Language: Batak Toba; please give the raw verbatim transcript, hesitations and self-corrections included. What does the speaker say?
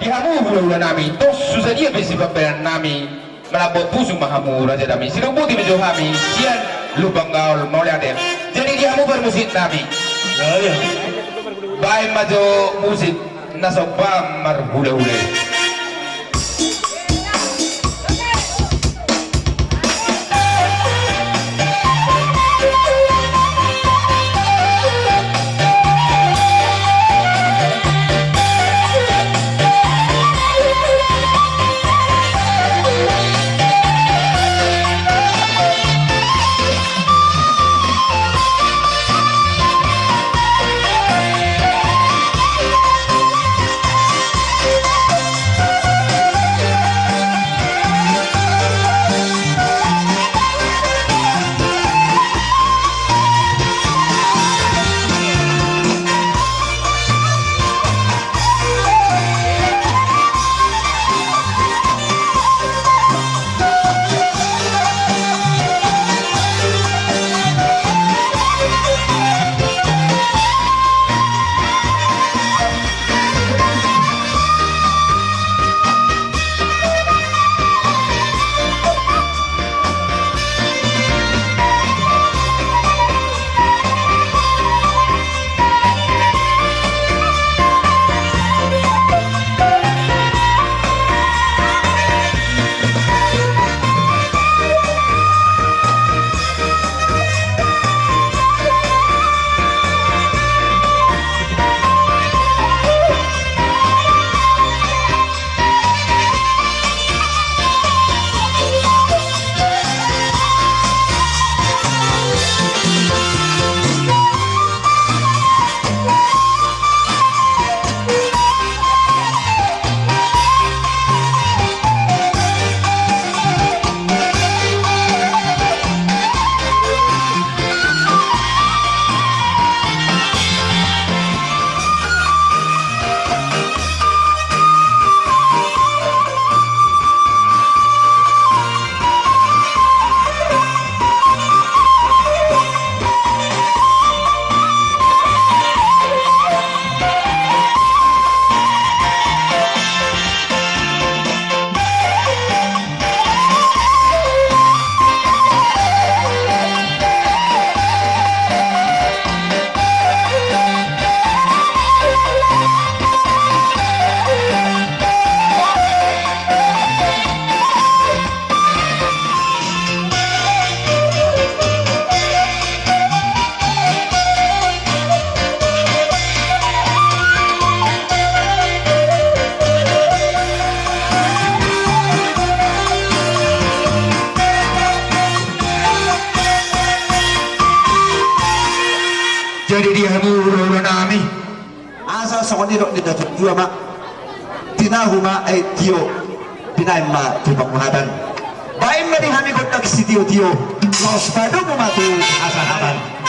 Di hamu hulahula nami, tung so sadia pe sipambahenan nami, malambok pusuk ma hamu raja nami, sidok boti ma jo hami sian Lumban Gaol, mauliate. Jadi di hamu parmusik nami, baen ma jo musik na somba marhulahula i. Jadi di hamu hulahula nami, asa songon nidok ni natuatua ma: Tinahu ma aek tio, binaen ma tu panguhatan. Baen ma di hami gondang sitiotio, laos padomu ma tu hasahatan.